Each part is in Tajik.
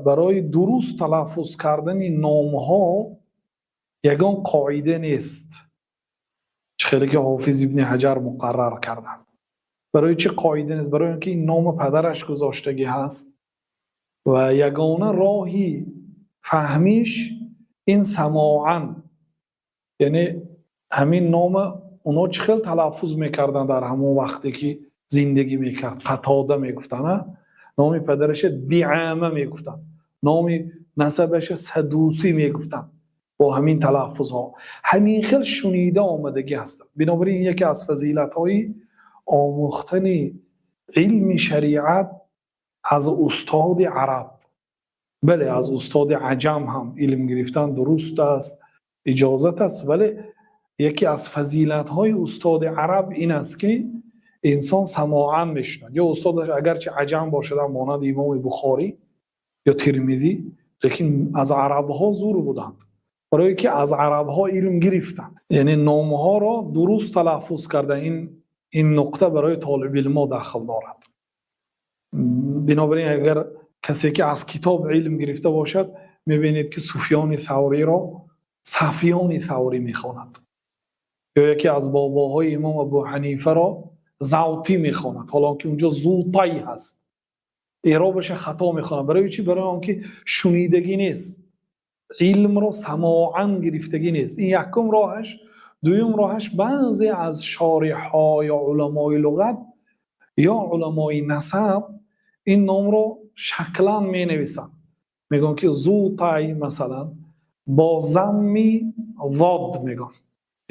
Барои дуруст талаффуз кардани номҳо ягон қоида нест, чӣ хеле ки Ҳофиз Ибни Ҳаҷар муқаррар карданд. Барои чӣ қоида нест? Барои инки ин ном падараш гузоштагӣ ҳаст ва ягона роҳи фаҳмиш ин самоан, яъне ҳамин номро онҳо чӣ хел талаффуз мекарданд дар ҳамон вақте ки зиндагӣ мекард. Қатода мегуфтанд, ҳа? Номи падарашро Диъома мегуфтанд, номи насабашро Садусӣ мегуфтанд. Бо ҳамин талаффузҳо ҳамин хел шунида омадагӣ ҳастанд. Бинобар ин яке аз фазилатҳои омӯхтани илми шариат аз устоди араб, бале, аз устоди аҷам ҳам илм гирифтан дуруст аст, иҷозат аст, вале яке аз фазилатҳои устоди араб ин аст, ки инсон самоан мешунавад. Ё устодаш агарчи аҷам бошад ҳам, монанди Имом Бухорӣ ё Термизӣ, лекин аз арабҳо зӯр буданд, барои инки аз арабҳо илм гирифтанд, яъне номҳоро дуруст талаффуз кардан. Ин нуқта барои толибилмҳо дахл дорад. Бинобар ин агар касе ки аз китоб илм гирифта бошад, мебинед, ки Суфёни Савриро Сафиёни Саврӣ мехонад ё яке аз бобоҳои Имом Абӯҳанифаро Завтӣ мехонад, ҳоло ки он ҷо Зултай ҳаст, эъробаш хато мехонад. Барои чӣ? Барои он ки шунидагӣ нест, илмро самоан гирифтагӣ нест. Ин якум роҳаш. Дуюм роҳаш, баъзе аз шориҳҳо ё уламои луғат ё уламои насаб ин номро шаклан менависанд, мегӯянд, ки Зутай масалан бо замми зод мегӯянд,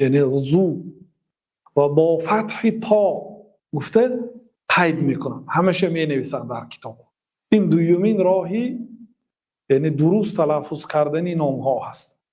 яъне зу ва бо фатҳи то гуфта қайд мекунанд, ҳамеша менависанд дар китоб. Ин дуюмин роҳи, яъне дуруст талаффуз кардани номҳо ҳаст.